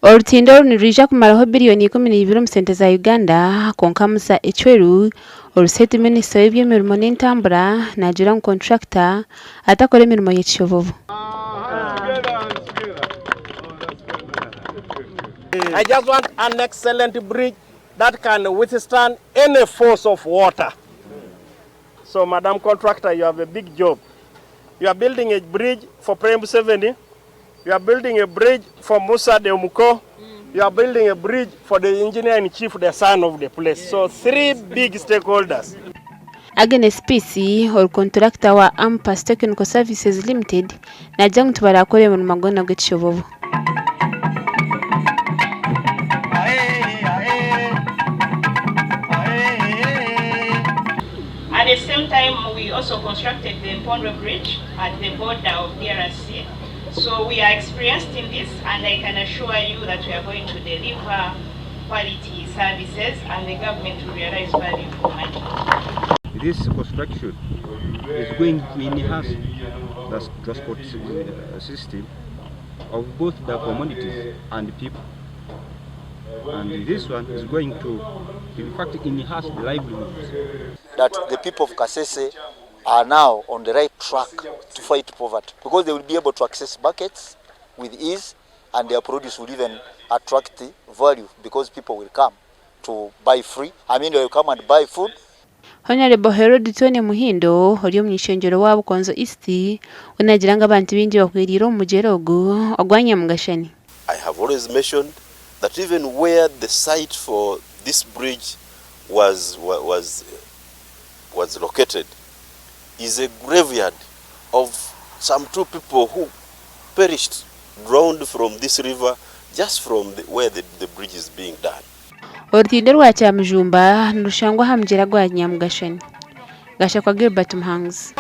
Orutindo oru nirwija kumaraho biriyoni 12 omu sente za Uganda kwonka Musa Ecweru, Oruseeti minisita w'eby'emirimo n'entambura naagira ngu konturakita atakora emirimo y'ekishobobo. I just want an excellent bridge that can withstand any force of water. So, Madam Contractor, you have a big job. You are building a bridge for Prime 70. You are building a bridge for Musa de Omuko. You are building a bridge for the engineer in chief, the son of the place. So, three big stakeholders. Agnes Peace, ori konturakita wa Ampas Technical Services Limited naagira ngu tibarakore omurimo gwona gw'ekishobobo. At the same time, we also constructed the Mpondwe Bridge at the border of DRC. So we are experienced in this and I can assure you that we are going to deliver quality services and the government will realize value for money. This construction is going to enhance the transport system of both the communities and people. And this one is going to, in fact, enhance the livelihoods. That the people of Kasese are now on the right track to fight poverty because they will be able to access markets with ease and their produce will even attract value because people will come to buy free. I mean, they will come and buy food. Honarebo Herod Tony Muhindo ori omuny'ishengyero wa Bukonzo East we naagira ngu abantu baingi bahwereire omu mugyera ogu ogwa Nyamugashani. I have always mentioned that even where the site for this bridge was was was located is a graveyard of some two people who perished drowned from this river just from the, where the, the bridge is being done. Orutindo rwa Kyamujumba nirushangwa aha mugyera gwa Nyamugashani. Gashakwa Gilbert Muhanguzi.